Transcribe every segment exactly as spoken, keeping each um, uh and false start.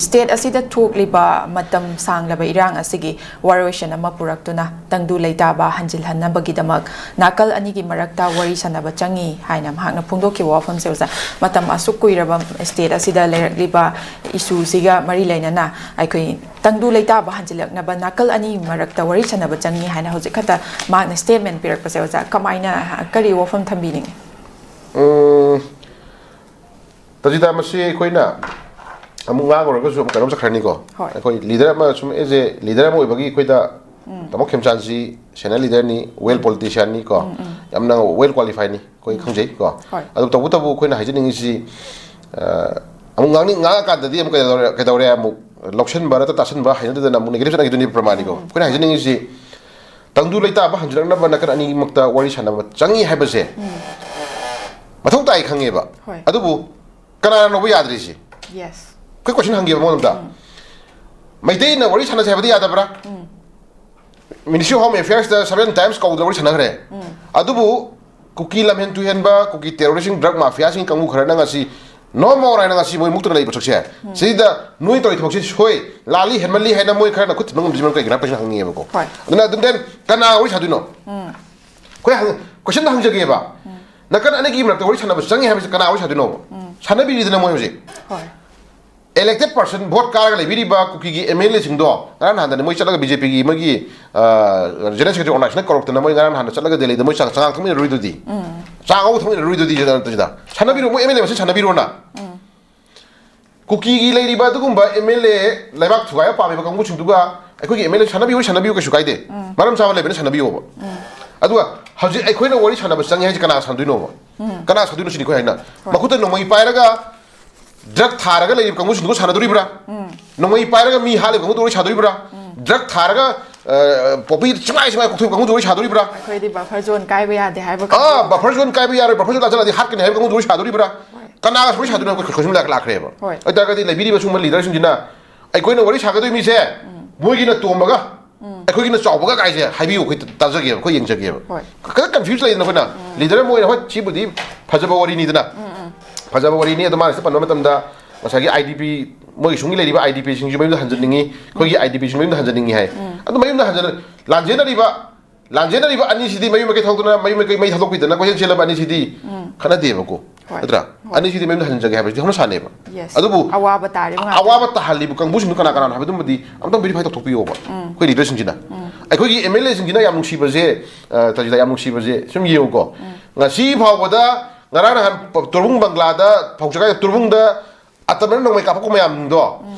State ꯑꯁꯤꯗ ꯊꯣꯛꯂꯤꯕ ꯃꯇꯝ ꯁꯥꯡꯂꯕ ꯏꯔꯥꯡ ꯑꯁꯤꯒꯤ ꯋꯥꯔꯣꯏꯁꯤꯟ ꯑꯃ ꯄꯨꯔꯛꯇꯨꯅ ꯇꯪꯗꯨ ꯂꯩꯇꯥꯕ ꯍꯟꯖꯤꯜꯍꯟꯅꯕꯒꯤꯗꯃꯛ ꯅꯥꯀꯜ ꯑꯅꯤꯒꯤ ꯃꯔꯛꯇ ꯋꯥꯔꯤ ꯁꯥꯟꯅꯕ ꯆꯪꯏ ꯍꯥꯏꯅ ꯃꯍꯥꯛꯅ ꯐꯣꯡꯗꯣꯛꯈꯤꯕ ꯋꯥꯐꯝꯁꯦ ꯑꯣꯖꯥ, ꯃꯇꯝ ꯑꯁꯨꯛ ꯀꯨꯏꯔꯕ ꯁ꯭ꯇꯦꯠ ꯑꯁꯤꯗ ꯂꯩꯔꯛꯂꯤꯕ ꯏꯁꯨꯁꯤꯒ ꯃꯔꯤ ꯂꯩꯅꯅ ꯑꯩꯈꯣꯏ ꯇꯪꯗꯨ ꯂꯩꯇꯥꯕ ꯍꯟꯖꯤꯜꯂꯛꯅꯕ ꯅꯥꯀꯜ ꯑꯅꯤ ꯃꯔꯛꯇ ꯋꯥꯔꯤ ꯁꯥꯟꯅꯕ ꯆꯪꯏ ꯍꯥꯏꯅ ꯍꯧꯖꯤꯛ ꯈꯛꯇ ꯃꯍꯥꯛꯅ ꯁ꯭ꯇꯦꯠꯃꯦꯟ ꯄꯤꯔꯛꯄꯁꯦ ꯑꯣꯖꯥ, ꯀꯃꯥꯏꯅ, ꯀꯔꯤ ꯋꯥꯐꯝ ꯊꯝꯕꯤꯅꯤꯡꯉꯤ? ꯎꯝ, ꯇꯖꯤꯗꯥ, ꯃꯁꯤ ꯑꯩꯈꯣꯏꯅ ꯑꯃꯨꯛ ꯉꯥꯡꯉꯨꯔꯒꯁꯨ ꯑꯃꯨꯛ ꯀꯩꯅꯣꯝ ꯆꯠꯈ꯭ꯔꯅꯤꯀꯣ꯫ ꯍꯣꯏ꯫ ꯑꯩꯈꯣꯏ ꯂꯤꯗꯔ ꯑꯃ ꯁꯨꯝ, ꯑꯦꯖ ꯑꯦ ꯂꯤꯗꯔ ꯑꯃ ꯑꯣꯏꯕꯒꯤ ꯑꯩꯈꯣꯏꯗ ꯇꯥꯃꯣ ꯈꯦꯝꯆꯥꯟꯁꯤ ꯁꯦꯅꯤꯌꯔ ꯂꯤꯗꯔꯅꯤ, ꯋꯦꯜ ꯄꯣꯂꯤꯇꯤꯁꯤꯌꯥꯟꯅꯤ ꯀꯣ, ꯌꯥꯝꯅ ꯋꯦꯜ ꯀ꯭ꯋꯥꯂꯤꯐꯥꯏꯅꯤ ꯑꯩꯈꯣꯏ ꯈꯪꯖꯩ ꯀꯣ꯫ ꯍꯣꯏ꯫ ꯑꯗꯨ ꯇꯧꯕꯇꯕꯨ ꯑꯩꯈꯣꯏꯅ ꯍꯥꯏꯖꯅꯤꯡꯉꯤꯁꯤ, ꯑ, ꯑꯃꯨꯛ ꯉꯥꯡꯅꯤꯡ ꯉꯥꯡꯉꯀꯥꯟꯗꯗꯤ ꯑꯃꯨꯛ ꯀꯩꯗꯧꯔꯦ, ꯀꯩꯗꯧꯔꯦ, ꯑꯃꯨꯛ ꯂꯧꯁꯤꯟꯕ ꯅꯠꯇ꯭ꯔ ꯇꯥꯁꯤꯟꯕ ꯍꯩꯅꯗꯗꯅ ꯑꯃꯨꯛ ꯅꯦꯒꯦꯇꯤꯚ ꯆꯠꯅꯈꯤꯗꯣꯏꯅꯤ ꯄ꯭ꯔꯃꯥꯅꯤꯀꯣ꯫ ꯑꯩꯈꯣꯏꯅ ꯍꯥꯏꯖꯅꯤꯡꯉꯤꯁꯤ, ꯇꯪꯗꯨ ꯂꯩꯇꯥꯕ ꯍꯟꯖꯤꯜꯂꯛꯅꯕ ꯅꯥꯀꯟ ꯑꯅꯤꯃꯛꯇ ꯋꯥꯔꯤ ꯁꯥꯟꯅꯕ ꯆꯪꯏ ꯍꯥꯏꯕꯁꯦ ꯃꯊꯧ ꯇꯥꯏ ꯈꯪꯉꯦꯕ꯫ ꯍꯣꯏ꯫ ꯑꯗꯨꯕꯨ ꯀꯅꯥꯅꯣꯕ ꯌꯥꯗ꯭ꯔꯤꯁꯤ? ꯌꯦꯁ꯫ ꯑꯩꯈꯣꯏ ꯀꯣꯏꯁꯟ ꯍꯪꯒꯦꯕ ꯃꯉꯣꯟꯗ ꯑꯝꯇ꯫ ꯃꯩꯇꯩꯅ ꯋꯥꯔꯤ ꯁꯥꯟꯅꯁꯦ ꯍꯥꯏꯕꯗꯤ ꯌꯥꯗꯕ꯭ꯔꯥ? ꯃꯤꯅꯤꯁꯇ꯭ꯔꯤ ꯑꯣꯐ ꯍꯣꯝ ꯑꯦꯐꯤꯌꯔꯁꯇ ꯁꯚꯦꯟ ꯇꯥꯏꯝꯁ ꯀꯧꯗꯅ ꯋꯥꯔꯤ ꯁꯥꯟꯅꯈ꯭ꯔꯦ꯫ ꯑꯗꯨꯕꯨ ꯀꯨꯀꯤ ꯂꯝꯍꯦꯟ ꯇꯨꯍꯦꯟꯕ, ꯀꯨꯀꯤ ꯇꯦꯔꯣꯔꯤꯁꯁꯤꯡ, ꯗ꯭ꯔꯒ ꯃꯥꯐꯤꯌꯥꯁꯤꯡ ꯀꯥꯡꯕꯨ ꯈꯔꯅ ꯉꯁꯤ no more ꯍꯥꯏꯅ ꯉꯁꯤ ꯃꯣꯏ ꯃꯨꯛꯇꯅ ꯂꯩꯕ ꯁꯛꯁꯦ, ꯁꯤꯗ ꯅꯣꯏ ꯇꯧꯔꯤ ꯊꯕꯛꯁꯤ ꯁꯣꯏ, ꯂꯥꯜꯂꯤ, ꯍꯦꯟꯃꯜꯂꯤ ꯍꯥꯏꯅ ꯃꯣꯏ ꯈꯔꯅ ꯈꯨꯠ ꯊꯤꯟꯕ ꯉꯝꯗ꯭ꯔꯤꯕꯅ ꯀꯩꯒꯤꯅꯣ ꯍꯥꯏꯕ ꯄ꯭ꯔꯁꯟ ꯍꯪꯅꯤꯡꯉꯦꯕꯀꯣ꯫ ꯍꯣꯏ꯫ ꯑꯗꯨꯅ ꯑꯗꯨꯝ then ꯀꯅꯥ ꯋꯥꯔꯤ ꯁꯥꯗꯣꯏꯅꯣ? ꯑꯩꯈꯣꯏ ꯍꯪ-, ꯀꯣꯏꯁꯟꯗ ꯍꯪꯖꯒꯦꯕ꯫ ꯅꯥꯀꯟ ꯑꯅꯤꯒꯤ ꯃꯔꯛꯇ ꯋꯥꯔꯤ ꯁꯥꯟꯅꯕ ꯆꯪꯉꯤ ꯍꯥꯏꯕꯁꯤ ꯀꯅꯥ ꯋꯥꯔꯤ ꯁꯥꯗꯣꯏꯅꯣꯕ? ꯁꯥꯟꯅꯕꯤꯔꯤꯗꯅ ꯃꯣꯏ ꯍꯧꯖꯤꯛ꯫ ꯍꯣꯏ꯫ Elected person, vote ꯀꯥꯔꯒ ꯂꯩꯕꯤꯔꯤꯕ ꯀꯨꯀꯤꯒꯤ ꯑꯦꯝ ꯑꯦꯜ ꯑꯦꯁꯤꯡꯗꯣ ꯉꯔꯥꯡ ꯅꯍꯥꯟꯗꯅꯦ ꯃꯣꯏ ꯆꯠꯂꯒ ꯕꯤ ꯖꯦ ꯄꯤꯒꯤ ꯃꯣꯏꯒꯤ, ꯑ, ꯖꯦꯅꯔꯦꯜ ꯁꯦꯀ꯭ꯔꯦꯇꯔꯤ ꯑꯣꯔꯒꯅꯥꯏꯖꯦꯁꯟꯅ ꯀꯧꯔꯛꯇꯅ ꯃꯣꯏ ꯉꯔꯥꯡ ꯅꯍꯥꯟꯗ ꯆꯠꯂꯒ ꯗꯦꯜꯂꯤꯗ ꯃꯣꯏ ꯆꯥ-, ꯆꯉꯥꯡ ꯊꯛꯃꯤꯟꯅꯔꯨꯏꯗꯨꯗꯤ꯫ ꯆꯥ ꯑꯉꯧꯕ ꯊꯛꯃꯤꯟꯅꯔꯨꯏꯗꯨꯗꯤ ꯅꯠꯇ꯭ꯔꯤꯗ꯫ ꯁꯥꯟꯅꯕꯤꯔꯣ, ꯃꯣꯏ ꯑꯦꯝ ꯑꯦꯜ ꯑꯦ ꯃꯁꯦꯟ ꯁꯥꯟꯅꯕꯤꯔꯣꯅ꯫ ꯀꯨꯀꯤꯒꯤ ꯂꯩꯔꯤꯕ ꯑꯗꯨꯒꯨꯝꯕ ꯑꯦꯝ ꯑꯦꯜ ꯑꯦ ꯂꯩꯕꯥꯛ ꯊꯨꯒꯥꯏꯕ ꯄꯥꯝꯃꯤꯕ ꯀꯥꯡꯕꯨꯁꯤꯡꯗꯨꯒ ꯑꯩꯈꯣꯏꯒꯤ ꯑꯦꯝ ꯑꯦꯜ ꯑꯦ ꯁꯥꯟꯅꯕꯤꯌꯨ, ꯁꯥꯟꯅꯕꯤꯌꯨ, ꯀꯩꯁꯨ ꯀꯥꯏꯗꯦ꯫ ꯃꯔꯝ ꯆꯥꯕ ꯂꯩꯕꯅ ꯁꯥꯟꯅꯕꯤꯌꯣꯕ꯫ ꯑꯗꯨꯒ ꯍꯧꯖꯤꯛ ꯑꯩꯈꯣꯏꯅ ꯋꯥꯔꯤ ꯁꯥꯟꯅꯕ ꯆꯪꯉꯦ ꯍꯥꯏꯁꯦ ꯀꯅꯥ ꯁꯥꯟꯅꯗꯣꯏꯅꯣꯕ? ꯀꯅꯥ ꯁꯥꯟꯅꯗꯣꯏꯅꯣ ꯁꯤꯅꯤ ꯑꯩꯈꯣꯏ ꯍꯥꯏꯅ꯫ ꯃꯈꯨꯠꯇ ꯅꯣꯡꯃꯩ ꯄꯥꯏꯔꯒ ꯗ꯭ꯔꯒ ꯊꯥꯔꯒ ꯂꯩꯔꯤꯕ ꯀꯥꯡꯕꯨꯁꯤꯡꯗꯨꯒ ꯁꯥꯟꯅꯗꯣꯔꯤꯕ꯭ꯔꯥ? ꯅꯣꯡꯃꯩ ꯄꯥꯏꯔꯒ ꯃꯤ ꯍꯥꯠꯂꯤꯕ ꯀꯥꯡꯕꯨꯗꯨꯒ ꯋꯥꯔꯤ ꯁꯥꯗꯣꯔꯤꯕ꯭ꯔꯥ? ꯗ꯭ꯔꯒ ꯊꯥꯔꯒ, ꯑ, ꯄꯣꯄꯤ ꯆꯤꯡꯃꯥꯏ ꯆꯤꯡꯃꯥꯏ ꯀꯣꯛꯊꯣꯛꯏꯕ ꯀꯥꯡꯕꯨꯗꯨꯒ ꯋꯥꯔꯤ ꯁꯥꯗꯣꯔꯤꯕ꯭ꯔꯥ? ꯑꯩꯈꯣꯏꯗꯤ ꯕꯐꯔ ꯖꯣꯟ ꯀꯥꯏꯕ ꯌꯥꯗꯦ ꯍꯥꯏꯕ ꯑꯥ, ꯕꯐꯔ ꯖꯣꯟ ꯀꯥꯏꯕ ꯌꯥꯔꯣꯏ, ꯕꯐꯔ ꯖꯣꯟ ꯂꯥꯟꯁꯤꯜꯂꯗꯤ ꯍꯥꯠꯀꯅꯤ ꯍꯥꯏꯕ ꯀꯥꯡꯕꯨꯗꯨꯒ ꯋꯥꯔꯤ ꯁꯥꯗꯣꯔꯤꯕ꯭ꯔꯥ? ꯀꯅꯥꯒ ꯋꯥꯔꯤ ꯁꯥꯗꯣꯏꯅꯣ? ꯑꯩꯈꯣꯏ ꯀꯣꯏꯁꯟ ꯂꯥꯛ-, ꯂꯥꯛꯈ꯭ꯔꯦꯕ꯫ ꯍꯣꯏ꯫ ꯑꯗꯨ ꯑꯣꯏꯇꯥꯔꯒꯗꯤ ꯂꯩꯕꯤꯔꯤꯕ ꯁꯤꯒꯨꯝꯕ ꯂꯤꯗꯔꯁꯤꯡꯁꯤꯅ ꯑꯩꯈꯣꯏꯅ ꯋꯥꯔꯤ ꯁꯥꯒꯗꯣꯏ ꯃꯤꯁꯦ ꯃꯣꯏꯒꯤꯅ ꯇꯣꯝꯕꯒ ꯑꯩꯈꯣꯏꯒꯤꯅ ꯆꯥꯎꯕꯒ ꯀꯥꯏꯁꯦ ꯍꯥꯏꯕꯤꯌꯨ, ꯑꯩꯈꯣꯏ ꯇꯥꯖꯒꯦꯕ, ꯑꯩꯈꯣꯏ ꯌꯦꯡꯖꯒꯦꯕ꯫ ꯍꯣꯏ꯫ ꯈꯤꯇꯪ ꯀꯟꯐ꯭ꯌꯨꯁ ꯂꯩꯗꯅ ꯑꯩꯈꯣꯏꯅ꯫ ꯂꯤꯗꯔ ꯑꯃ ꯑꯣꯏꯅ ꯍꯣꯏ ꯁꯤꯕꯨꯗꯤ ꯐꯖꯕ ꯋꯥꯔꯤꯅꯤꯗꯅ꯫ ꯐꯖꯕ ꯋꯥꯔꯤꯅꯤ, ꯑꯗꯣ ꯃꯥꯅ ꯁꯤ ꯄꯟꯕ ꯃꯇꯝꯗ ꯉꯁꯥꯏꯒꯤ ꯑꯥꯏ ꯗꯤ ꯄꯤ ꯃꯣꯏꯒꯤ ꯁꯨꯝꯒꯤ ꯂꯩꯔꯤꯕ IDPꯁꯤꯡꯁꯨ ꯃꯌꯨꯝꯗ ꯍꯟꯖꯟꯅꯤꯡꯉꯤ, ꯑꯩꯈꯣꯏꯒꯤ IDPꯁꯤꯡꯁꯨ ꯃꯌꯨꯝꯗ ꯍꯟꯖꯟꯅꯤꯡꯉꯤ ꯍꯥꯏ꯫ ꯑꯗꯨ ꯃꯌꯨꯝꯗ ꯍꯟꯖꯟ ꯂꯥꯟꯖꯦꯟꯅꯔꯤꯕ ꯂꯥꯟꯖꯦꯟꯅꯔꯤꯕ ꯑꯅꯤꯁꯤꯗꯤ ꯃꯌꯨꯝ ꯃꯀꯩ ꯊꯧꯗꯅ ꯃꯌꯨꯝ ꯃꯀꯩ ꯃꯩ ꯊꯥꯗꯣꯛꯄꯤꯗꯅ ꯀꯣꯏꯆꯦꯟ ꯆꯦꯜꯂꯕ ꯑꯅꯤꯁꯤꯗꯤ ꯈꯠꯅꯗꯦꯕꯀꯣ꯫ ꯍꯣꯏ꯫ ꯅꯠꯇ꯭ꯔꯥ? ꯍꯣꯏ꯫ ꯑꯅꯤꯁꯤꯗꯤ ꯃꯌꯨꯝꯗ ꯍꯟꯖꯒꯦ ꯍꯥꯏꯕꯁꯤꯗꯤ ꯍꯧꯅ ꯁꯥꯅꯦꯕ꯫ Yes꯫ ꯑꯗꯨꯕꯨ ꯑꯋꯥꯕ ꯇꯥꯔꯤꯕ ꯉꯥꯛꯇꯅꯤ꯫ ꯑꯋꯥꯕ ꯇꯥꯍꯜꯂꯤꯕ ꯀꯥꯡꯕꯨꯁꯤꯡꯗꯨ ꯀꯅꯥ ꯀꯅꯥꯅꯣ ꯍꯥꯏꯕꯗꯨꯃꯗꯤ ꯑꯝꯇꯪ verify ꯇꯧꯊꯣꯛꯄꯤꯌꯣꯕ꯫ ꯑꯩꯈꯣꯏ leaderꯁꯤꯡꯁꯤꯅ꯫ ꯑꯩꯈꯣꯏꯒꯤ MLAꯁꯤꯡꯁꯤꯅ ꯌꯥꯝ ꯅꯨꯡꯁꯤꯕꯁꯦ, ꯑ, ꯇꯥꯖꯤꯗ, ꯌꯥꯝ ꯅꯨꯡꯁꯤꯕꯁꯦ ꯁꯨꯝ ꯌꯦꯡꯉꯨꯀꯣ꯫ ꯉꯁꯤ ꯐꯥꯎꯕꯗ ꯉꯔꯥꯡ ꯅꯍꯥꯟ ꯇꯨꯔꯕꯨꯡ ꯕꯪꯒ꯭ꯂꯥꯗ ꯐꯧꯆꯒꯥꯏ ꯇꯨꯔꯕꯨꯡꯗ ꯑꯇꯝꯅꯅ ꯅꯣꯡꯃꯩ ꯀꯥꯞꯄꯛꯄ ꯃꯌꯥꯝꯗꯣ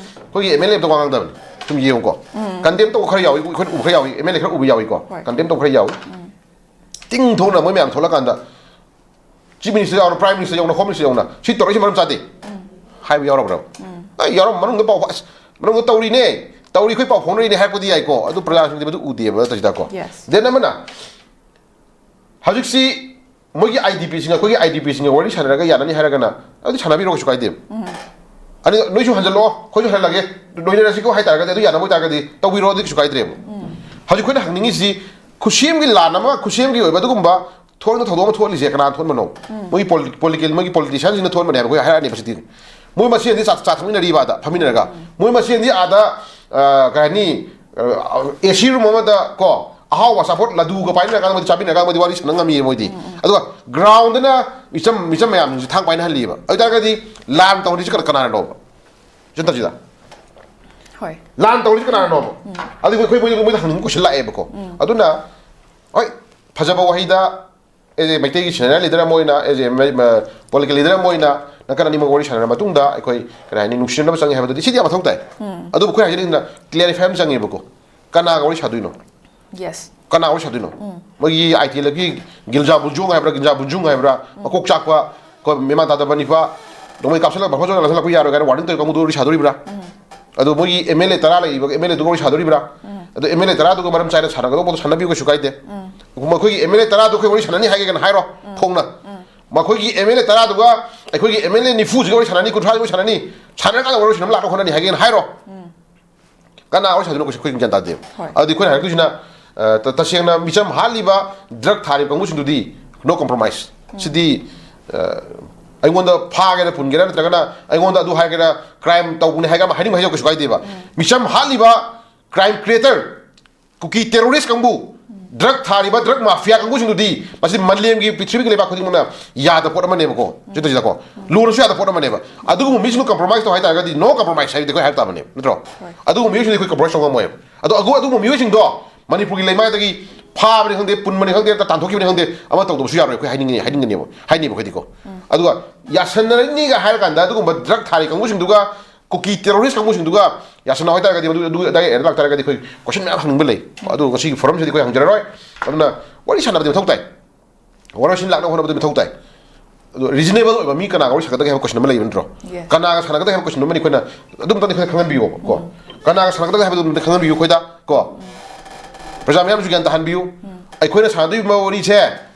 ꯑꯩꯈꯣꯏꯒꯤ MLAꯗ ꯋꯥ ꯉꯥꯡꯗꯕꯅꯤ꯫ ꯁꯨꯝ ꯌꯦꯡꯉꯨꯀꯣ꯫ Condemn ꯇꯧꯕ ꯈꯔ ꯌꯥꯎꯏ, ꯑꯩꯈꯣꯏꯅ ꯎꯕ ꯈꯔ ꯌꯥꯎꯏ, MLA ꯈꯔ ꯎꯕ ꯌꯥꯎꯏꯀꯣ꯫ ꯍꯣꯏ꯫ Condemn ꯇꯧꯕ ꯈꯔ ꯌꯥꯎꯏ꯫ ꯇꯤꯡ ꯊꯣꯛꯅ ꯃꯣꯏ ꯃꯌꯥꯝ ꯊꯣꯛꯂꯛꯀꯥꯟꯗ Chief Minister ꯌꯥꯎꯅ, Prime Minister ꯌꯥꯎꯅ, Home Minister ꯌꯥꯎꯅ ꯁꯤ ꯇꯧꯔꯛꯏꯁꯤ ꯃꯔꯝ ꯆꯥꯗꯦ ꯍꯥꯏꯕ ꯌꯥꯎꯔꯕ꯭ꯔꯕ? ꯑꯩ ꯌꯥꯎꯔꯝ ꯃꯅꯨꯡꯗ ꯄꯥꯎ ꯑꯁ ꯃꯅꯨꯡꯗ ꯇꯧꯔꯤꯅꯦ, ꯇꯧꯔꯤ, ꯑꯩꯈꯣꯏ ꯄꯥꯎ ꯐꯥꯎꯅꯔꯤꯅꯦ ꯍꯥꯏꯔꯛꯄꯗꯤ ꯌꯥꯏꯀꯣ꯫ ꯑꯗꯨ ꯄ꯭ꯔꯖꯥꯁꯤꯡꯗꯤ ꯃꯗꯨ ꯎꯗꯦꯕ ꯅꯠꯇ꯭ꯔꯁꯤꯗꯀꯣ꯫ Yes꯫ Then ꯑꯃꯅ ꯍꯧꯖꯤꯛꯁꯤ ꯃꯣꯏꯒꯤ IDPꯁꯤꯡ, ꯑꯩꯈꯣꯏꯒꯤ IDPꯁꯤꯡꯒ ꯋꯥꯔꯤ ꯁꯥꯟꯅꯔꯒ ꯌꯥꯅꯅꯤ ꯍꯥꯏꯔꯒꯅ ꯑꯗꯨꯗꯤ ꯁꯥꯟꯅꯕꯤꯔꯣ, ꯀꯩꯁꯨ ꯀꯥꯏꯗꯦꯕ꯫ ꯑꯗꯨ ꯅꯣꯏꯁꯨ ꯍꯟꯖꯜꯂꯛꯑꯣ, ꯑꯩꯈꯣꯏꯁꯨ ꯍꯜꯂꯒꯦ, ꯂꯣꯏꯅꯔꯁꯤꯀꯣ ꯍꯥꯏꯇꯥꯔꯒꯗꯤ, ꯑꯗꯨ ꯌꯥꯅꯕ ꯑꯣꯏꯇꯥꯔꯒꯗꯤ ꯇꯧꯕꯤꯔꯣ, ꯑꯗꯨꯗꯤ ꯀꯩꯁꯨ ꯀꯥꯏꯗ꯭ꯔꯦꯕ꯫ ꯍꯧꯖꯤꯛ ꯑꯩꯈꯣꯏꯅ ꯍꯪꯅꯤꯡꯉꯤꯁꯤ ꯈꯨꯠꯁꯦꯝꯒꯤ ꯂꯥꯟ ꯑꯃ, ꯈꯨꯠꯁꯦꯝꯒꯤ ꯑꯣꯏꯕ ꯑꯗꯨꯒꯨꯝꯕ ꯊꯣꯛꯅ ꯊꯧꯗꯣꯛ ꯑꯃ ꯊꯣꯛꯍꯜꯂꯤꯁꯦ ꯀꯅꯥ ꯊꯣꯛꯍꯟꯕꯅꯣ? ꯃꯣꯏꯒꯤ ꯄꯣꯂꯤ-, ꯄꯣꯂꯤꯀꯦꯜ-, ꯃꯣꯏꯒꯤ ꯄꯣꯂꯤꯇꯤꯁꯤꯌꯥꯟꯁꯤꯡꯅ ꯊꯣꯛꯍꯟꯕꯅꯦ ꯍꯥꯏꯕ ꯑꯩꯈꯣꯏ ꯍꯥꯏꯔꯛꯑꯅꯦꯕ ꯁꯤꯗꯤ꯫ ꯃꯣꯏ ꯃꯁꯦꯟꯗꯤ ꯆꯥ, ꯆꯥ ꯊꯛꯃꯤꯟꯅꯔꯤꯕ ꯑꯥꯗ ꯐꯝꯃꯤꯟꯅꯔꯒ꯫ ꯃꯣꯏ ꯃꯁꯦꯟꯗꯤ ꯑꯥꯗ, ꯑ, ꯀꯩ ꯍꯥꯏꯅꯤ, ꯑ, AC room ꯑꯃꯗ ꯀꯣ ꯑꯍꯥꯎꯕ ꯑꯆꯥꯄꯣꯠ ꯂꯗꯨꯒ ꯄꯥꯏꯅꯔꯀꯥꯟꯗ ꯃꯣꯏꯗꯤ ꯆꯥꯃꯤꯟꯅꯔꯀꯥꯟꯗ ꯃꯣꯏꯗꯤ ꯋꯥꯔꯤ ꯁꯥꯟꯅ ꯉꯝꯃꯤꯌꯦ ꯃꯣꯏꯗꯤ꯫ ꯑꯗꯨꯒ groundꯗꯅ ꯃꯤꯆꯝ, ꯃꯤꯆꯝ ꯃꯌꯥꯝꯁꯤꯡꯁꯦ ꯊꯥꯡ ꯄꯥꯏꯅꯍꯜꯂꯤꯑꯕ꯫ ꯑꯗꯨ ꯑꯣꯏꯇꯥꯔꯒꯗꯤ ꯂꯥꯟ ꯇꯧꯔꯤꯁꯤ ꯀꯅꯥ-, ꯀꯅꯥꯅꯅꯣꯕ? ꯆꯟꯇꯥꯖꯤꯗ꯫ ꯍꯣꯏ꯫ ꯂꯥꯟ ꯇꯧꯔꯤꯁꯤ ꯀꯅꯥꯅꯅꯣꯕ? ꯑꯗꯨ ꯑꯩꯈꯣꯏ ꯃꯣꯏꯗ, ꯃꯣꯏꯗ ꯍꯪꯅꯤꯡꯕ question ꯂꯥꯛꯑꯦꯕꯀꯣ꯫ ꯑꯗꯨꯅ ꯍꯣꯏ, ꯐꯖꯕ ꯋꯥꯍꯩꯗ ꯑꯦ, ꯃꯩꯇꯩꯒꯤ senior leader ꯑꯃ ꯑꯣꯏꯅ, ꯑꯦ, ꯃ-, ꯃ-, political leader ꯑꯃ ꯑꯣꯏꯅ ꯅꯥꯀꯟ ꯑꯅꯤꯃꯛ ꯋꯥꯔꯤ ꯁꯥꯟꯅꯔ ꯃꯇꯨꯡꯗ ꯑꯩꯈꯣꯏ, ꯀꯔꯤ ꯍꯥꯏꯅꯤ, ꯅꯨꯡꯁꯤꯅꯅꯕ ꯆꯪꯉꯤ ꯍꯥꯏꯕꯗꯨꯗꯤ ꯁꯤꯗꯤ ꯌꯥꯝ ꯃꯊꯧ ꯇꯥꯏ꯫ ꯑꯗꯨꯕꯨ ꯑꯩꯈꯣꯏ ꯍꯥꯏꯖꯅꯤꯡꯉꯤꯁꯤꯅ clarify ꯑꯃ ꯆꯪꯉꯦꯕꯀꯣ꯫ ꯀꯅꯥꯒ ꯋꯥꯔꯤ ꯁꯥꯗꯣꯏꯅꯣ? Yes꯫ ꯀꯅꯥ ꯋꯥꯔꯤ ꯁꯥꯗꯣꯏꯅꯣ? ꯃꯣꯏꯒꯤ ITLFꯀꯤ ꯒꯤꯜꯖꯥ ꯕꯨꯟꯖꯨꯡ ꯍꯥꯏꯕ꯭ꯔꯥ, ꯒꯤꯟꯖꯥ ꯕꯨꯟꯖꯨꯡ ꯍꯥꯏꯕ꯭ꯔꯥ, ꯃꯀꯣꯛ ꯆꯥꯛꯄ, ꯑꯩꯈꯣꯏ ꯃꯦꯃꯥꯟ ꯇꯥꯗꯕ ꯅꯤꯄꯥ, ꯅꯣꯡꯃꯩ ꯀꯥꯞꯁꯤꯜꯂꯒ ꯕꯐꯔ ꯖꯣꯟꯗ ꯂꯪꯁꯤꯜꯂꯛꯄ ꯌꯥꯔꯣꯏ ꯀꯥꯏꯅ warning ꯇꯧꯔꯤ ꯀꯥꯡꯕꯨꯗꯨ ꯋꯥꯔꯤ ꯁꯥꯗꯣꯔꯤꯕ꯭ꯔꯥ? ꯑꯗꯣ ꯃꯣꯏꯒꯤ MLA ꯇꯔꯥ ꯂꯩꯔꯤꯕ MLAꯗꯨꯒ ꯋꯥꯔꯤ ꯁꯥꯗꯣꯔꯤꯕ꯭ꯔꯥ? ꯑꯗꯣ MLA ꯇꯔꯥꯗꯨꯒ ꯃꯔꯝ ꯆꯥꯏꯅ ꯁꯥꯟꯅꯒꯗꯧꯕꯗꯣ ꯁꯥꯟꯅꯕꯤꯌꯨ, ꯀꯩꯁꯨ ꯀꯥꯏꯗꯦ꯫ ꯃꯈꯣꯏꯒꯤ MLA ꯇꯔꯥꯗꯨ ꯑꯩꯈꯣꯏ ꯋꯥꯔꯤ ꯁꯥꯟꯅꯅꯤ ꯍꯥꯏꯒꯦ ꯀꯅ ꯍꯥꯏꯔꯣ, ꯐꯣꯡꯅ꯫ ꯃꯈꯣꯏꯒꯤ MLA ꯇꯔꯥꯗꯨꯒ ꯑꯩꯈꯣꯏꯒꯤ MLA ꯅꯤꯐꯨꯁꯤꯒ ꯋꯥꯔꯤ ꯁꯥꯟꯅꯅꯤ, ꯀꯨꯟꯊ꯭ꯔꯥꯁꯤꯒ ꯋꯥꯔꯤ ꯁꯥꯟꯅꯅꯤ, ꯁꯥꯟꯅꯔꯀꯥꯟꯗ ꯋꯥꯔꯤ ꯁꯥꯟꯅꯕ ꯂꯥꯛꯅ ꯍꯣꯠꯅꯅꯤ ꯍꯥꯏꯒꯦꯅ ꯍꯥꯏꯔꯣ꯫ ꯀꯅꯥ ꯋꯥꯔꯤ ꯁꯥꯗꯣꯏꯅꯣ? ꯑꯩꯈꯣꯏ, ꯑꯩꯈꯣꯏ ꯒ꯭ꯌꯥꯟ ꯇꯥꯗꯦꯕ꯫ ꯍꯣꯏ꯫ ꯑꯗꯨꯗꯤ ꯑꯩꯈꯣꯏꯅ ꯍꯥꯏꯔꯛꯇꯣꯏꯁꯤꯅ, ꯑ, ꯇ-, ꯇꯁꯦꯡꯅ ꯃꯤꯆꯝ ꯍꯥꯠꯂꯤꯕ, drug ꯊꯥꯔꯤꯕ ꯀꯥꯡꯕꯨꯁꯤꯡꯗꯨꯗꯤ no compromise꯫ ꯁꯤꯗꯤ, ꯑ, ꯑꯩꯉꯣꯟꯗ ꯐꯥꯒꯦꯔꯥ ꯄꯨꯟꯒꯦꯔꯥ ꯅꯠꯇ꯭ꯔꯒꯅ ꯑꯩꯉꯣꯟꯗ ꯑꯗꯨ ꯍꯥꯏꯒꯦꯔꯥ, ꯀ꯭ꯔꯥꯏꯝ ꯇꯧꯕꯅꯤ ꯍꯥꯏꯒꯦꯔꯥ, ꯑꯃ ꯍꯥꯏꯅꯤꯡꯕ ꯍꯥꯏꯖꯧ, ꯀꯩꯁꯨ ꯀꯥꯏꯗꯦꯕ꯫ ꯃꯤꯆꯝ ꯍꯥꯠꯂꯤꯕ ꯀ꯭ꯔꯥꯏꯝ ꯀ꯭ꯔꯤꯌꯦꯇꯔ, ꯀꯨꯀꯤ ꯇꯦꯔꯣꯔꯤꯁ ꯀꯥꯡꯕꯨ, ꯗ꯭ꯔꯒ ꯊꯥꯔꯤꯕ ꯗ꯭ꯔꯒ ꯃꯥꯐꯤꯌꯥ ꯀꯥꯡꯕꯨꯁꯤꯡꯗꯨꯗꯤ ꯃꯁꯤ ꯃꯥꯂꯦꯝꯒꯤ ꯄ꯭ꯔꯤꯊꯤꯕꯤꯒꯤ ꯂꯩꯕꯥꯛ ꯈꯨꯗꯤꯡꯃꯛꯅ ꯌꯥꯗꯕ ꯄꯣꯠ ꯑꯃꯅꯦꯕꯀꯣ꯫ ꯁꯤꯗꯩꯁꯤꯗꯀꯣ ꯂꯨꯔꯁꯨ ꯌꯥꯗꯕ ꯄꯣꯠ ꯑꯃꯅꯦꯕ꯫ ꯑꯗꯨꯒꯨꯝꯕ ꯃꯤꯁꯤꯡꯗꯨ ꯀꯝꯄ꯭ꯔꯣꯃꯥꯏꯁ ꯇꯧ ꯍꯥꯏꯇꯥꯔꯒꯗꯤ, ꯅꯣ ꯀꯝꯄ꯭ꯔꯣꯃꯥꯏꯁ ꯍꯥꯏꯕꯗꯤ ꯑꯩꯈꯣꯏ ꯍꯥꯏꯕ ꯇꯥꯕꯅꯦꯕ, ꯅꯠꯇ꯭ꯔꯣ? ꯑꯗꯨꯒꯨꯝꯕ ꯃꯤꯑꯣꯏꯁꯤꯡꯗꯤ ꯑꯩꯈꯣꯏ ꯀꯝꯄ꯭ꯔꯣꯃꯥꯏꯁ ꯇꯧ ꯉꯝꯃꯣꯏꯕ꯫ ꯑꯗꯣ ꯑꯗꯨ-, ꯑꯗꯨꯒꯨꯝꯕ ꯃꯤꯑꯣꯏꯁꯤꯡꯗꯣ ꯃꯅꯤꯄꯨꯔꯒꯤ ꯂꯩꯃꯥꯏꯗꯒꯤ ꯐꯥꯕꯅꯤ ꯈꯪꯗꯦ, ꯄꯨꯟꯕꯅꯤ ꯈꯪꯗꯦ, ꯇꯥꯟꯊꯣꯛꯈꯤꯕꯅꯤ ꯈꯪꯗꯦ, ꯑꯃ ꯇꯧꯗꯕꯁꯨ ꯌꯥꯔꯣꯏ, ꯑꯩꯈꯣꯏ ꯍꯥꯏꯅꯤꯡꯉꯤ, ꯍꯥꯏꯅꯤꯡꯒꯅꯦꯕ, ꯍꯥꯏꯅꯤꯡꯉꯦꯕ ꯑꯩꯈꯣꯏꯗꯤꯀꯣ꯫ ꯑꯗꯨꯒ ꯌꯥꯁꯟꯅꯔꯅꯤꯒ ꯍꯥꯏꯔ ꯀꯥꯟꯗ ꯑꯗꯨꯒꯨꯝꯕ ꯗ꯭ꯔꯒ ꯊꯥꯔꯤ ꯀꯥꯡꯕꯨꯁꯤꯡꯗꯨꯒ ꯀꯨꯀꯤ ꯇꯦꯔꯣꯔꯤꯁ ꯀꯥꯡꯕꯨꯁꯤꯡꯗꯨꯒ ꯌꯥꯁꯟꯅꯧ ꯍꯥꯏꯇꯥꯔꯒꯗꯤ, ꯃꯗꯨ, ꯑꯗꯨ ꯑꯗꯥꯏ ꯑꯦꯔ ꯂꯥꯛꯇꯥꯔꯒꯗꯤ ꯑꯩꯈꯣꯏ ꯀꯣꯏꯁꯟ ꯃꯌꯥꯝ ꯍꯪꯅꯤꯡꯕ ꯂꯩ꯫ ꯑꯗꯨ ꯉꯁꯤꯒꯤ ꯐꯣꯔꯝꯁꯤꯗꯤ ꯑꯩꯈꯣꯏ ꯍꯪꯖꯔꯔꯣꯏ꯫ ꯑꯗꯨꯅ ꯋꯥꯔꯤ ꯁꯥꯟꯅꯕꯗꯤ ꯃꯊꯧ ꯇꯥꯏ, ꯋꯥꯔꯣꯏꯁꯤꯟ ꯂꯥꯛꯅꯕ ꯍꯣꯠꯅꯕꯗꯤ ꯃꯊꯧ ꯇꯥꯏ꯫ ꯑꯗꯣ ꯔꯤꯖꯅꯦꯕꯜ ꯑꯣꯏꯕ ꯃꯤ ꯀꯅꯥꯒ ꯋꯥꯔꯤ ꯁꯥꯒꯗꯒꯦ ꯍꯥꯏꯕ ꯀꯣꯏꯁꯟ ꯑꯃ ꯂꯩꯕ ꯅꯠꯇ꯭ꯔꯣ? ꯀꯅꯥꯒ ꯁꯥꯟꯅꯒꯗꯒꯦ ꯍꯥꯏꯕ ꯀꯣꯏꯁꯟ ꯑꯃꯅꯤ ꯑꯩꯈꯣꯏꯅ ꯑꯗꯨꯝꯇꯪꯗꯤ ꯑꯩꯈꯣꯏꯅ ꯈꯪꯍꯟꯕꯤꯌꯣꯕ ꯀꯣ꯫ ꯀꯅꯥꯒ ꯁꯥꯟꯅꯒꯗꯒꯦ ꯍꯥꯏꯕꯗꯨ ꯑꯗꯨꯝꯇ ꯈꯪꯍꯟꯕꯤꯌꯨ ꯑꯩꯈꯣꯏꯗ ꯀꯣ꯫ ꯄ꯭ꯔꯖꯥ ꯃꯌꯥꯝꯁꯨ ꯒ꯭ꯌꯥꯟ ꯇꯥꯍꯟꯕꯤꯌꯨ꯫ ꯑꯩꯈꯣꯏꯅ ꯁꯥꯟꯅꯗꯣꯔꯤꯕ ꯋꯥꯔꯤꯁꯦ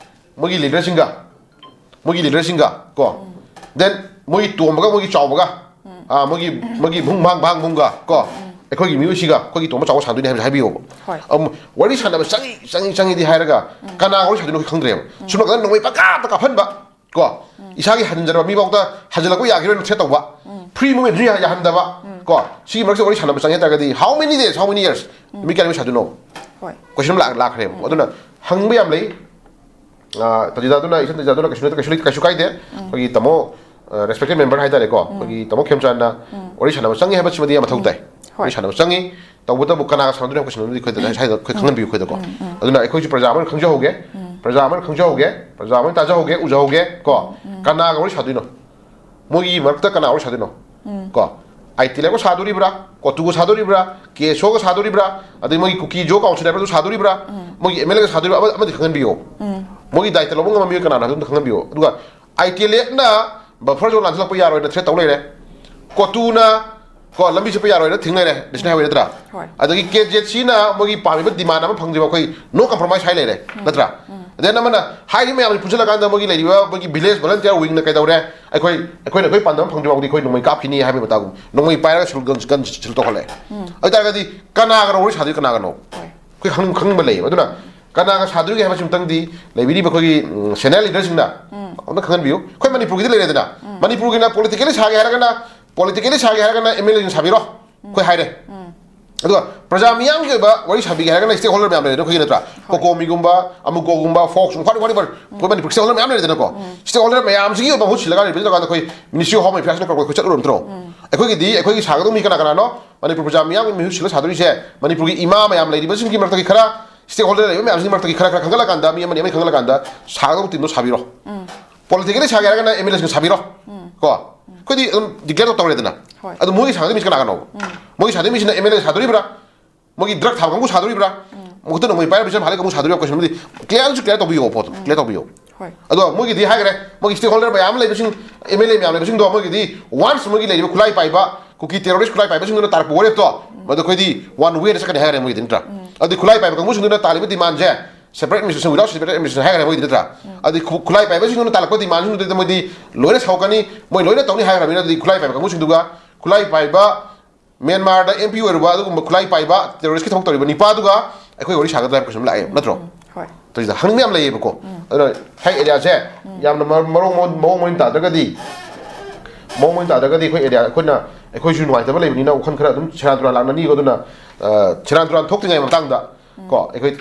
ꯃꯣꯏꯒꯤ ꯂꯤꯗꯔꯁꯤꯡꯒ, ꯃꯣꯏꯒꯤ ꯂꯤꯗꯔꯁꯤꯡꯒ ꯀꯣ, ꯗꯦꯟ ꯃꯣꯏꯒꯤ ꯇꯣꯝꯕꯒ ꯃꯣꯏꯒꯤ ꯆꯥꯎꯕꯒ, ꯑꯥ, ꯃꯣꯏꯒꯤ, ꯃꯣꯏꯒꯤ ꯚꯨꯡ ꯚꯥꯡ ꯚꯥꯡ ꯚꯨꯡꯒ ꯀꯣ, ꯑꯩꯈꯣꯏꯒꯤ ꯃꯤꯑꯣꯏꯁꯤꯒ ꯑꯩꯈꯣꯏꯒꯤ ꯇꯣꯝꯕ ꯆꯥꯎꯕ ꯁꯥꯟꯅꯗꯣꯏꯅꯤ ꯍꯥꯏꯕꯁꯦ ꯍꯥꯏꯕꯤꯌꯣꯕ꯫ ꯍꯣꯏ꯫ ꯑꯃ, ꯋꯥꯔꯤ ꯁꯥꯟꯅꯕ ꯆꯪꯉꯤ, ꯆꯪꯉꯤ, ꯆꯪꯉꯤꯗꯤ ꯍꯥꯏꯔꯒ ꯀꯅꯥ ꯋꯥꯔꯤ ꯁꯥꯟꯅꯗꯣꯏꯅꯣ ꯑꯩꯈꯣꯏ ꯈꯪꯗ꯭ꯔꯦꯕ꯫ ꯁꯨꯝ ꯅꯥꯀꯟꯗ ꯅꯣꯡꯃꯩ ꯄꯪꯀꯥꯞꯇ ꯀꯥꯞꯍꯟꯕ ꯀꯣ, ꯏꯁꯥꯒꯤ ꯍꯟꯖꯔꯕ ꯃꯤꯐꯥꯎꯗ ꯍꯟꯖꯤꯜꯂꯛꯄ ꯌꯥꯈꯤꯔꯣꯏꯅ ꯊ꯭ꯔꯦꯠ ꯇꯧꯕ, ꯐ꯭ꯔꯤ ꯃꯨꯚꯃꯦꯟꯁꯨ ꯌꯥ-, ꯌꯥꯍꯟꯗꯕ ꯀꯣ, ꯁꯤꯒꯤ ꯃꯔꯛꯁꯤꯗ ꯋꯥꯔꯤ ꯁꯥꯟꯅꯕ ꯆꯪꯉꯦ ꯍꯥꯏ ꯇꯥꯔꯒꯗꯤ, how many days, how many years? ꯅꯨꯃꯤꯠ ꯀꯌꯥꯅꯤ ꯋꯥꯔꯤ ꯁꯥꯗꯣꯏꯅꯣ? ꯍꯣꯏ꯫ ꯀꯣꯏꯁꯟ ꯑꯃ ꯂꯥꯛ-, ꯂꯥꯛꯈ꯭ꯔꯦꯕ꯫ ꯑꯗꯨꯅ ꯍꯪꯕ ꯌꯥꯝ ꯂꯩ꯫ ꯑꯥ, ꯇꯟꯖꯥꯗꯨꯅ, ꯏꯆꯟ ꯇꯟꯖꯥꯗꯨꯅ ꯀꯩꯁꯨ ꯅꯠꯇꯦ, ꯀꯩꯁꯨ ꯂꯩ-, ꯀꯩꯁꯨ ꯀꯥꯏꯗꯦ꯫ ꯑꯩꯈꯣꯏꯒꯤ ꯇꯥꯃꯣ, ꯑ, ꯔꯦꯁꯄꯦꯛꯇꯦꯠ ꯃꯦꯝꯕꯔ ꯍꯥꯏꯇꯥꯔꯦꯀꯣ, ꯑꯩꯈꯣꯏꯒꯤ ꯇꯥꯃꯣ ꯈꯦꯝꯆꯥꯟꯅ ꯋꯥꯔꯤ ꯁꯥꯟꯅꯕ ꯆꯪꯉꯤ ꯍꯥꯏꯕꯁꯤꯃꯗꯤ ꯌꯥꯝ ꯃꯊꯧ ꯇꯥꯏ꯫ ꯍꯣꯏ꯫ ꯋꯥꯔꯤ ꯁꯥꯟꯅꯕ ꯆꯪꯉꯤ, ꯇꯧꯕꯇꯕꯨ ꯀꯅꯥꯒ ꯁꯥꯟꯅꯗꯣꯏꯅꯣ ꯍꯥꯏꯕ ꯀꯣꯏꯁꯟꯗꯨꯗꯤ ꯑꯩꯈꯣꯏꯗ ꯉꯁꯥꯏꯗ ꯑꯩꯈꯣꯏ ꯈꯪꯍꯟꯕꯤꯌꯨ ꯑꯩꯈꯣꯏꯗꯀꯣ꯫ ꯑꯗꯨꯅ ꯑꯩꯈꯣꯏꯁꯨ ꯄ꯭ꯔꯖꯥ ꯑꯃ ꯑꯣꯏꯅ ꯈꯪꯖꯍꯧꯒꯦ, ꯄ꯭ꯔꯖꯥ ꯑꯃ ꯑꯣꯏꯅ ꯈꯪꯖꯍꯧꯒꯦ, ꯄ꯭ꯔꯖꯥ ꯑꯃ ꯑꯣꯏꯅ ꯇꯥꯖꯍꯧꯒꯦ, ꯎꯖꯍꯧꯒꯦ ꯀꯣ꯫ ꯀꯅꯥꯒ ꯋꯥꯔꯤ ꯁꯥꯗꯣꯏꯅꯣ? ꯃꯣꯏꯒꯤ ꯃꯔꯛꯇ ꯀꯅꯥ ꯋꯥꯔꯤ ꯁꯥꯗꯣꯏꯅꯣ? ꯀꯣ, ꯑꯥꯏ ꯇꯤ ꯑꯦꯜ ꯑꯦꯐꯀ ꯁꯥꯗꯣꯔꯤꯕ꯭ꯔꯥ, ꯀꯣꯇꯨꯒ ꯁꯥꯗꯣꯔꯤꯕ꯭ꯔꯥ, ꯀꯦ ꯑꯦꯁ ꯑꯣꯒ ꯁꯥꯗꯣꯔꯤꯕ꯭ꯔꯥ, ꯑꯗꯩ ꯃꯣꯏꯒꯤ ꯀꯨꯀꯤ ꯖꯣ ꯀꯥꯎꯟꯁꯤꯜ ꯍꯥꯏꯕꯗꯨ ꯁꯥꯗꯣꯔꯤꯕ꯭ꯔꯥ, ꯃꯣꯏꯒꯤ ꯑꯦꯝ ꯑꯦꯜ ꯑꯦꯒ ꯁꯥꯗꯣꯔꯤꯕ꯭ꯔꯥ, ꯑꯃ-, ꯑꯃꯗꯤ ꯈꯪꯍꯟꯕꯤꯌꯣ꯫ ꯃꯣꯏꯒꯤ ꯗꯥꯏꯇ ꯂꯧꯕ ꯉꯝꯕ ꯃꯤꯑꯣꯏ ꯀꯅꯥꯅꯣ ꯍꯥꯏꯕꯗꯨ ꯑꯝꯇ ꯈꯪꯍꯟꯕꯤꯌꯣ꯫ ꯑꯗꯨꯒ ꯑꯥꯏ ꯇꯤ ꯑꯦꯜ ꯑꯦꯐꯅ ꯕꯐꯔ ꯖꯣꯟ ꯂꯥꯟꯊꯣꯛꯂꯛꯄ ꯌꯥꯔꯣꯏꯅ ꯊ꯭ꯔꯦꯠ ꯇꯧ ꯂꯩꯔꯦ, ꯀꯣꯇꯨꯅ ꯀꯣ, ꯂꯝꯕꯤ ꯆꯠꯄ ꯌꯥꯔꯣꯏꯅ ꯊꯤꯡ ꯂꯩꯔꯦ, ꯅꯦꯁꯅꯦꯜ ꯍꯥꯏꯋꯦ ꯅꯠꯇ꯭ꯔꯥ? ꯍꯣꯏ꯫ ꯑꯗꯒꯤ ꯀꯦ ꯖꯦꯠ ꯁꯤꯅ ꯃꯣꯏꯒꯤ ꯄꯥꯝꯃꯤꯕ ꯗꯤꯃꯥꯟ ꯑꯃ ꯐꯪꯗ꯭ꯔꯤꯕ ꯑꯩꯈꯣꯏ ꯅꯣ ꯀꯝꯄ꯭ꯔꯣꯃꯥꯏꯁ ꯍꯥꯏ ꯂꯩꯔꯦ, ꯅꯠꯇ꯭ꯔꯥ? ꯑꯗꯩ ꯑꯃꯅ ꯍꯥꯏꯔꯤꯕ ꯃꯌꯥꯝꯁꯤ ꯄꯨꯟꯁꯤꯜꯂꯀꯥꯟꯗ ꯃꯣꯏꯒꯤ ꯂꯩꯔꯤꯕ ꯃꯣꯏꯒꯤ ꯚꯤꯂꯦꯖ ꯚꯣꯂꯟꯇꯤꯌꯔ ꯋꯤꯡꯅ ꯀꯩꯗꯧꯔꯦ? ꯑꯩꯈꯣꯏ, ꯑꯩꯈꯣꯏꯅ ꯑꯩꯈꯣꯏ ꯄꯥꯟꯗꯝ ꯐꯪꯗ꯭ꯔꯤ ꯐꯥꯎꯗꯤ ꯑꯩꯈꯣꯏ ꯅꯣꯡꯃꯩ ꯀꯥꯞꯈꯤꯅꯤ ꯍꯥꯏꯕꯒꯤ ꯃꯇꯥꯒꯨꯝ, ꯅꯣꯡꯃꯩ ꯄꯥꯏꯔꯒ ꯁꯤꯜ-, ꯒꯟ, ꯒꯟ ꯁꯤꯜ ꯇꯧꯈꯠꯂꯛꯑꯦ꯫ ꯑꯗꯨ ꯑꯣꯏꯇꯥꯔꯒꯗꯤ ꯀꯅꯥꯒꯅꯣ ꯋꯥꯔꯤ ꯁꯥꯗꯣꯏ, ꯀꯅꯥꯒꯅꯣ? ꯍꯣꯏ꯫ ꯑꯩꯈꯣꯏ ꯈꯪ-, ꯈꯪꯅꯤꯡꯕ ꯂꯩꯌꯦꯕ꯫ ꯑꯗꯨꯅ ꯀꯅꯥꯒ ꯁꯥꯗꯣꯔꯤꯒꯦ ꯍꯥꯏꯕꯁꯤꯃꯇꯪꯗꯤ ꯂꯩꯕꯤꯔꯤꯕ ꯑꯩꯈꯣꯏꯒꯤ ꯁꯦꯅꯤꯌꯔ ꯂꯤꯗꯔꯁꯤꯡꯅ ꯑꯝꯇ ꯈꯪꯍꯟꯕꯤꯌꯨ꯫ ꯑꯩꯈꯣꯏ ꯃꯅꯤꯄꯨꯔꯒꯤꯗꯤ ꯂꯩꯔꯦꯗꯅ, ꯃꯅꯤꯄꯨꯔꯒꯤꯅ ꯄꯣꯂꯤꯇꯤꯀꯦꯜꯂꯤ ꯁꯥꯒꯦ ꯍꯥꯏꯔꯒꯅ, ꯄꯣꯂꯤꯇꯤꯀꯦꯜꯂꯤ ꯁꯥꯒꯦ ꯍꯥꯏꯔꯒꯅ ꯑꯦꯝ ꯑꯦꯜ ꯑꯦꯁꯤꯡ ꯁꯥꯕꯤꯔꯣ, ꯑꯩꯈꯣꯏ ꯍꯥꯏꯔꯦ꯫ ꯑꯗꯨꯒ ꯄ꯭ꯔꯖꯥ ꯃꯤꯌꯥꯝꯒꯤ ꯑꯣꯏꯕ ꯋꯥꯔꯤ ꯁꯥꯕꯤꯒꯦ ꯍꯥꯏꯔꯒꯅ ꯁ꯭ꯇꯦꯛ ꯍꯣꯜꯗꯔ ꯃꯌꯥꯝ ꯂꯩꯔꯦ ꯑꯩꯈꯣꯏꯒꯤ, ꯅꯠꯇ꯭ꯔꯥ? ꯀꯣꯀꯣꯃꯤꯒꯨꯝꯕ, ꯑꯃꯨꯀꯣꯒꯨꯝꯕ, ꯐꯣꯛꯁ, ꯋꯥꯔꯤ ꯋꯥꯔꯤ ꯑꯩꯈꯣꯏ ꯃꯅꯤꯄꯨꯔ ꯁ꯭ꯇꯦꯛ ꯍꯣꯜꯗꯔ ꯃꯌꯥꯝ ꯂꯩꯔꯦꯗꯅꯀꯣ꯫ ꯁ꯭ꯇꯦꯛ ꯍꯣꯜꯗꯔ ꯃꯌꯥꯝꯁꯤꯒꯤ ꯑꯣꯏꯕ ꯃꯍꯨꯠ ꯁꯤꯜꯂꯒ ꯔꯤꯄ꯭ꯔꯖꯦꯟ ꯇꯧꯔꯀꯥꯟꯗ ꯑꯩꯈꯣꯏ ꯃꯤꯅꯤꯁꯇ꯭ꯔꯤ ꯑꯣꯐ ꯍꯣꯝ ꯑꯦꯐꯤꯌꯔꯁꯅ ꯀꯧꯔꯒ ꯑꯩꯈꯣꯏ ꯆꯠꯂꯨꯔꯕ ꯅꯠꯇ꯭ꯔꯣ? ꯑꯩꯈꯣꯏꯒꯤꯗꯤ ꯑꯩꯈꯣꯏꯒꯤ ꯁꯥꯒꯗꯧꯕ ꯃꯤ ꯀꯅꯥ ꯀꯅꯥꯅꯣ? ꯃꯅꯤꯄꯨꯔ ꯄ꯭ꯔꯖꯥ ꯃꯤꯌꯥꯝꯒꯤ ꯃꯍꯨꯠ ꯁꯤꯜꯂ ꯁꯥꯗꯣꯔꯤꯁꯦ ꯃꯅꯤꯄꯨꯔꯒꯤ ꯏꯃꯥ ꯃꯌꯥꯝ ꯂꯩꯔꯤꯕꯁꯤꯡꯒꯤ ꯃꯔꯛꯇꯒꯤ ꯈꯔ, ꯁ꯭ꯇꯦꯛ ꯍꯣꯜꯗꯔ ꯂꯩꯔꯤꯕ ꯃꯌꯥꯝꯁꯤꯒꯤ ꯃꯔꯛꯇꯒꯤ ꯈꯔ ꯈꯔ ꯈꯟꯒꯠꯂꯀꯥꯟꯗ ꯃꯤ ꯑꯃꯅꯤ ꯑꯃꯅꯤ ꯈꯟꯒꯠꯂꯀꯥꯟꯗ ꯁꯥꯒꯗꯧꯕ ꯇꯤꯝꯗꯣ ꯁꯥꯕꯤꯔꯣ꯫ ꯄꯣꯂꯤꯇꯤꯀꯦꯜꯂꯤ ꯁꯥꯒꯦ ꯍꯥꯏꯔꯒꯅ ꯑꯦꯝ ꯑꯦꯜ ꯑꯦꯁꯤꯡ ꯁꯥꯕꯤꯔꯣ꯫ ꯀꯣ ꯑꯩꯈꯣꯏꯗꯤ ꯑꯗꯨꯝ ꯗꯤꯀ꯭ꯂꯦꯌꯔ ꯇꯧꯔꯦꯗꯅ꯫ ꯑꯗꯨ ꯃꯣꯏꯒꯤ ꯁꯥꯒꯗꯧꯕ ꯃꯤꯁꯦ ꯀꯅꯥ ꯀꯅꯥꯅꯣ? ꯃꯣꯏꯒꯤ ꯁꯥꯗꯣꯏ ꯃꯤꯁꯤꯅ ꯑꯦꯝ ꯑꯦꯜ ꯑꯦ ꯁꯥꯗꯣꯔꯤꯕ꯭ꯔꯥ? ꯃꯣꯏꯒꯤ ꯗ꯭ꯔꯒ ꯊꯥꯕ ꯀꯥꯡꯕꯨ ꯁꯥꯗꯣꯔꯤꯕ꯭ꯔꯥ? ꯃꯈꯨꯠꯇꯅ ꯃꯣꯏ ꯄꯥꯏꯔ ꯄꯩꯁꯥ ꯍꯥꯜꯂꯦ ꯀꯥꯡꯕꯨ ꯁꯥꯗꯣꯔꯤꯕ꯭ꯔꯥ? ꯀꯣꯏꯁꯟ ꯑꯃꯗꯤ ꯀ꯭ꯂꯤꯌꯥꯔꯁꯨ ꯀ꯭ꯂꯤꯌꯥꯔ ꯇꯧꯕꯤꯌꯣ, ꯄꯣꯠꯇꯣ ꯀ꯭ꯂꯤꯌꯥꯔ ꯇꯧꯕꯤꯌꯣ꯫ ꯑꯗꯣ ꯃꯣꯏꯒꯤꯗꯤ ꯍꯥꯏꯈ꯭ꯔꯦ, ꯃꯣꯏꯒꯤ ꯁ꯭ꯇꯦꯛ ꯍꯣꯜꯗꯔ ꯃꯌꯥꯝ ꯑꯃ ꯂꯩꯕꯁꯤꯡ, ꯑꯦꯝ ꯑꯦꯜ ꯑꯦ ꯃꯌꯥꯝ ꯂꯩꯕꯁꯤꯡꯗꯣ, ꯃꯣꯏꯒꯤꯗꯤ ꯋꯥꯟꯁ ꯃꯣꯏꯒꯤ ꯂꯩꯔꯤꯕ ꯈꯨꯠꯂꯥꯏ ꯄꯥꯏꯕ ꯀꯨꯀꯤ ꯇꯦꯔꯣꯔꯤꯁ ꯈꯨꯠꯂꯥꯏ ꯄꯥꯏꯕꯁꯤꯡꯗꯨꯅ ꯇꯥꯔꯛꯄ ꯋꯥꯔꯦꯞꯇꯣ, ꯃꯗꯨ ꯑꯩꯈꯣꯏꯗꯤ ꯋꯥꯟ ꯋꯦꯗ ꯆꯠꯀꯅꯤ ꯍꯥꯏꯈ꯭ꯔꯦ ꯃꯣꯏꯒꯤꯗꯤ, ꯅꯠꯇ꯭ꯔꯥ? ꯑꯗꯨꯗꯤ ꯈꯨꯠꯂꯥꯏ ꯄꯥꯏꯕ ꯀꯥꯡꯕꯨꯁꯤꯡꯗꯨꯅ ꯇꯥꯜꯂꯤꯕ ꯗꯤꯃꯥꯟꯁꯦ, separate administration, without separate administration ꯍꯥꯏꯈ꯭ꯔꯦ ꯃꯣꯏꯒꯤꯗꯤ, ꯅꯠꯇ꯭ꯔꯥ? ꯑꯗꯨꯗꯤ ꯈꯨ-, ꯈꯨꯠꯂꯥꯏ ꯄꯥꯏꯕꯁꯤꯡꯗꯨꯅ ꯇꯥꯜꯂꯛꯄ ꯗꯤꯃꯥꯟꯁꯤꯡꯗꯨꯗ ꯃꯣꯏꯗꯤ ꯂꯣꯏꯅ ꯁꯧꯔꯛꯀꯅꯤ, ꯃꯣꯏ ꯂꯣꯏꯅ ꯇꯧꯅꯤ ꯍꯥꯏꯈ꯭ꯔꯕꯅꯤꯅ, ꯑꯗꯨꯗꯤ ꯈꯨꯠꯂꯥꯏ ꯄꯥꯏꯕ ꯀꯥꯡꯕꯨꯁꯤꯡꯗꯨꯒ, ꯈꯨꯠꯂꯥꯏ ꯄꯥꯏꯕ ꯃ꯭ꯌꯥꯟꯃꯥꯔꯗ ꯑꯦꯝ ꯄꯤ ꯑꯣꯏꯔꯨꯕ ꯑꯗꯨꯒꯨꯝꯕ ꯈꯨꯠꯂꯥꯏ ꯄꯥꯏꯕ ꯇꯦꯔꯣꯔꯤꯁ꯭ꯠꯀꯤ ꯊꯕꯛ ꯇꯧꯔꯤꯕ ꯅꯤꯄꯥꯗꯨꯒ ꯑꯩꯈꯣꯏ ꯋꯥꯔꯤ ꯁꯥꯒꯗ꯭ꯔꯥ ꯍꯥꯏꯕ ꯀꯣꯏꯁꯟ ꯑꯃ ꯂꯥꯛꯑꯦꯕ, ꯅꯠꯇ꯭ꯔꯣ? ꯎꯝ, ꯍꯣꯏ꯫ ꯑꯗꯨꯗ ꯍꯪꯅꯤꯡꯕ ꯌꯥꯝ ꯂꯩꯌꯦꯕꯀꯣ꯫ ꯎꯝ꯫ ꯑꯗꯨꯅ ꯍꯥꯏ ꯑꯦꯔꯤꯌꯥꯁꯦ ꯎꯝ꯫ ꯌꯥꯝꯅ ꯃ-, ꯃꯔꯣꯡ ꯃ-, ꯃꯑꯣꯡ ꯃꯔꯤꯟ ꯇꯥꯗ꯭ꯔꯒꯗꯤ, ꯃꯑꯣꯡ ꯃꯔꯤꯟ ꯇꯥꯗ꯭ꯔꯒꯗꯤ ꯑꯩꯈꯣꯏ ꯑꯦꯔꯤꯌꯥ, ꯑꯩꯈꯣꯏꯅ, ꯑꯩꯈꯣꯏꯁꯨ ꯅꯨꯡꯉꯥꯏꯇꯕ ꯂꯩꯕꯅꯤꯅ ꯋꯥꯈꯜ ꯈꯔ ꯑꯗꯨꯝ ꯁꯦꯔꯥꯟ ꯇꯨꯔꯥꯟ ꯂꯥꯛꯅꯅꯤꯀꯣ꯫ ꯑꯗꯨꯅ, ꯑ, ꯁꯦꯔꯥꯟ ꯇꯨꯔꯥꯟ ꯊꯣꯛꯇ꯭ꯔꯤꯉꯩ ꯃꯇꯥꯡꯗ ꯎꯝ꯫ ꯀꯣ ꯑꯩꯈꯣꯏ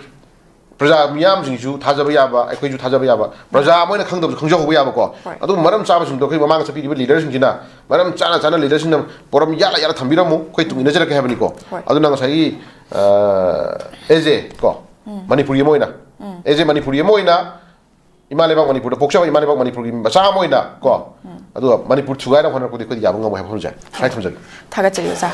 ꯄ꯭ꯔꯖꯥ ꯃꯤꯌꯥꯝꯁꯤꯡꯁꯨ ꯊꯥꯖꯕ ꯌꯥꯕ, ꯑꯩꯈꯣꯏꯁꯨ ꯊꯥꯖꯕ ꯌꯥꯕ, ꯄ꯭ꯔꯖꯥ ꯑꯃ ꯑꯣꯏꯅ ꯈꯪꯗꯕꯁꯨ ꯈꯪꯖꯍꯧꯕ ꯌꯥꯕꯀꯣ꯫ ꯍꯣꯏ꯫ ꯑꯗꯨꯒꯨꯝꯕ ꯃꯔꯝ ꯆꯥꯕꯁꯤꯡꯗꯣ ꯑꯩꯈꯣꯏ ꯃꯃꯥꯡꯗ ꯆꯠꯄꯤꯔꯤꯕ ꯂꯤꯗꯔꯁꯤꯡꯁꯤꯅ ꯃꯔꯝ ꯆꯥꯅ ꯆꯥꯅ ꯂꯤꯗꯔꯁꯤꯡꯅ ꯄꯣꯔꯝ ꯌꯥꯜꯂ ꯌꯥꯜꯂ ꯊꯝꯕꯤꯔꯝꯃꯨ꯫ ꯑꯩꯈꯣꯏ ꯇꯨꯡ ꯏꯟꯅꯖꯔꯛꯀꯦ ꯍꯥꯏꯕꯅꯤꯀꯣ꯫ ꯍꯣꯏ꯫ ꯑꯗꯨꯅ ꯉꯁꯥꯏꯒꯤ, ꯑ, ꯑꯦꯖꯦ ꯀꯣ, ꯎꯝ꯫ ꯃꯅꯤꯄꯨꯔꯤ ꯑꯃ ꯑꯣꯏꯅ, ꯎꯝ꯫ ꯑꯦꯖꯦ ꯃꯅꯤꯄꯨꯔꯤ ꯑꯃ ꯑꯣꯏꯅ ꯏꯃꯥ ꯂꯩꯕꯥꯛ ꯃꯅꯤꯄꯨꯔꯗ ꯄꯣꯛꯆꯕ ꯏꯃꯥ ꯂꯩꯕꯥꯛ ꯃꯅꯤꯄꯨꯔꯒꯤ ꯃꯆꯥ ꯑꯃ ꯑꯣꯏꯅ ꯀꯣ, ꯎꯝ꯫ ꯑꯗꯨꯒ ꯃꯅꯤꯄꯨꯔ ꯊꯨꯒꯥꯏꯅꯕ ꯍꯣꯠꯅꯔꯛꯄꯗꯤ ꯑꯩꯈꯣꯏꯗꯤ ꯌꯥꯕ ꯉꯝꯃꯣꯏ ꯍꯥꯏꯕ ꯋꯥꯐꯝꯁꯦ ꯁ꯭ꯋꯥꯏ ꯊꯝꯖꯒꯦ꯫ ꯊꯥꯒꯠꯆꯔꯤ ꯑꯣꯖꯥ꯫